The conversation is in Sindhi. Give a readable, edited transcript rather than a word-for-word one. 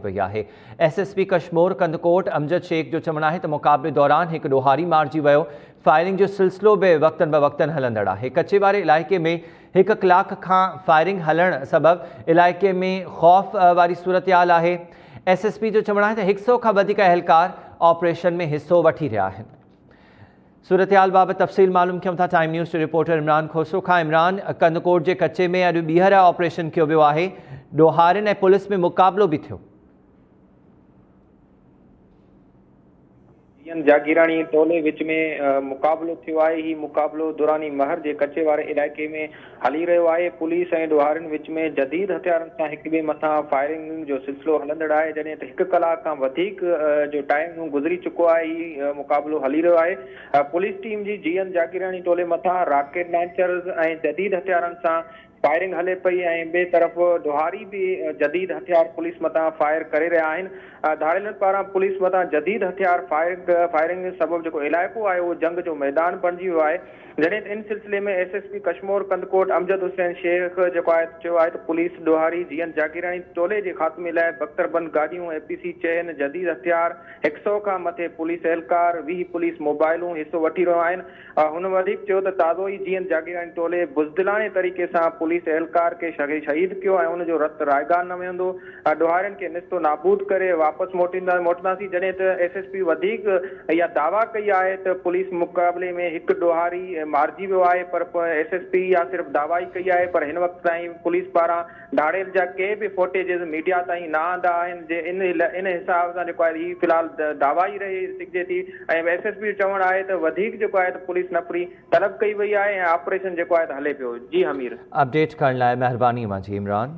وئي آهي. S S P Kashmore Kandhkot Amjad Shaikh جو چوڻ آهي ته مقابلي دوران هڪ ڏوهاري مارجي ويو، فائرنگ جو سلسلو به وقتن بوقتن هلندڙ آهي. ڪچي واري علائقي ۾ هڪ ڪلاڪ کان فائرنگ هلڻ سبب علائقي ۾ خوف واري صورتحال آهي. ايس ايس پي جو چوڻ آهي ته هڪ سئو کان وڌيڪ اهلڪار آپريشن ۾ حصو وٺي رهيا آهن. صورتحال بابت تفصيل معلوم ڪيون ٿا ٽائيم نيوز جي رپورٽر عمران کوسو کان. عمران، ڪنڌڪوٽ جي ڪچي ۾ اڄ ٻيهر آپريشن ڪيو ويو آهي، ڏوهارين ۽ پوليس ۾ مقابلو به ٿيو. جيئن جاگيراڻي ٽولي وچ ۾ مقابلو ٿيو آهي، هي مقابلو دراني مهر جي ڪچي واري علائقي ۾ هلي رهيو آهي، پوليس ۽ ڏوهارين وچ ۾ جديد هٿيارن سان هڪ ٻئي مٿان فائرنگ جو سلسلو هلندڙ آهي، جڏهن ته هڪ ڪلاڪ کان وڌيڪ جو ٽائيم گذري چڪو آهي، هي مقابلو هلي رهيو آهي، پوليس ٽيم جي جيئن جاگيراڻي ٽولي مٿان راڪيٽ لانچرز ۽ جديد هٿيارن سان فائرنگ هلي پئي ۽ ٻئي طرف ڏوهاري به جديد هٿيار پوليس مٿان فائر ڪري رهيا آهن، ڌاڙيلن پاران پوليس مٿان جديد هٿيار فائرنگ سبب جيڪو علائقو آهي اهو جنگ جو ميدان بڻجي ويو آهي. جڏهن ته ان سلسلي ۾ S S P Kashmore Kandhkot Amjad Hussain Shaikh جيڪو آهي چيو آهي ته پوليس ڏوهاري جيئن جاگيراڻي ٽولي جي خاتمي لاء بڪتربند گاڏيون، اي پي سي چئن جديد هٿيار، هڪ سئو کان مٿي پوليس اهلڪار، 20 پوليس موبائلون حصو وٺي رهيون آهن. هن وڌيڪ چيو ته تازو ئي جيئن جاگيراڻي ٽولي بزدلاڻي طريقي سان پوليس اهلڪار کي شهيد ڪيو ۽ ان جو رت رائگان نه ويندو. ڏوهارين کي نستو نابود ڪري واپس موٽنداسين جڏهن ته ايس ايس پي وڌيڪ اها دعويٰ ڪئي آهي ته پوليس مقابلي ۾ هڪ ڏوهاري مارجي ويو آهي پر ايس ايس پي اها صرف دعويٰ ئي ڪئي آهي پر هن وقت تائين پوليس پاران ڌاڙيل جا ڪي به فوٽيجز ميڊيا تائين نه آندا آهن جي ان ان حساب سان جيڪو آهي هي في الحال دعويٰ ئي رهي سگهجي ٿي ۽ ايس ايس پي جو چوڻ آهي ته وڌيڪ جيڪو آهي ته پوليس نفري طلب ڪئي وئي آهي ۽ آپريشن جيڪو آهي ته هلي پيو جي حمير. اپڊيٽ ڪرڻ لاء مهرباني اوهان جي عمران.